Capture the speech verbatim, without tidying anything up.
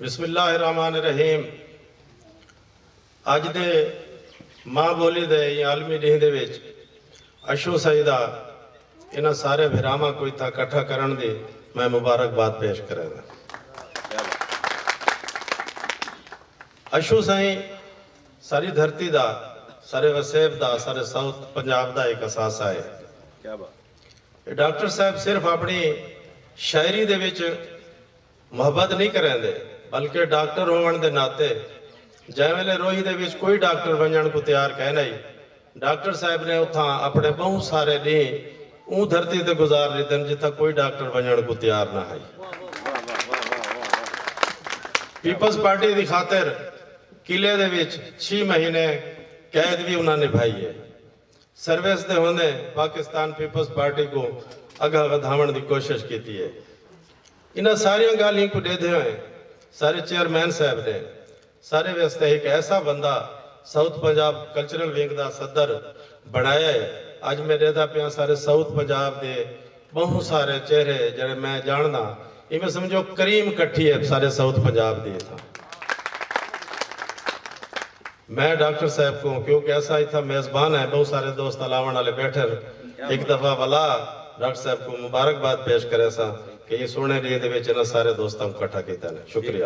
بسم اللہ الرحمن الرحیم۔ اج دے ماں بولی دے ایں عالمی ڈینہہ دے وچ اشو سائیں دا انہاں سارے بھراواں کوں اتھاں اکٹھا کرݨ دی میں مبارکباد پیش کرینداں۔ اشو سائیں ساری دھرتی دا، سارے وسیب دا، سارے ساؤتھ پنجاب دا ایک اثاثہ ہے۔ ڈاکٹر صاحب صرف اپݨی شاعری دے وچ محبت نہیں کریندے، بلکہ ڈاکٹر ہووݨ دے ناطے جیں ویلے روہی دے وچ کوئی ڈاکٹر ونڄݨ کوں تیار کائنائی، ڈاکٹر صاحب نے اتھاں اپݨے ٻہوں سارے ݙینہہ اوں دھرتی تے گزار ݙتن جتھاں کوئی ڈاکٹر ونڄݨ کوں تیار نہ ہئی۔ پیپلز پارٹی دی خاطر قلعے دے وچ چھی مہینے قید وی انہاں نبھائی ہے۔ سروس دے ہوندے پاکستان پیپلز پارٹی کوں اڳاں ودھاوݨ دی کوشش کیتی ہے۔ انہاں ساریاں ڳالھیں کوں ݙیہدے ہوئے سارے چیئرمین صاحب نے سارے واسطے ہک ایسا بندہ ساؤتھ پنجاب کلچرل ونگ دا صدر بݨایا ہے۔ اڄ میں ݙیہدا پیاں سارے ساؤتھ پنجاب دے ٻہوں سارے چہرے جیڑھے میں ڄاݨداں، ایویں سمجھو کریم کٹھی ہے سارے ساؤتھ پنجاب دی اتھاں۔ میں ڈاکٹر صاحب کوں کیونکہ اساں اتھاں میزبان ہیں، ٻہوں سارے دوست الاوݨ والے ٻیٹھن، ہک دفعہ ولا ڈاکٹر صاحب کوں مبارکباد پیش کریساں کہ ایں سوہݨے ݙینہہ دے وچ انہاں سارے دوستاں کوں اکٹھا کیتا نے۔ شکریہ۔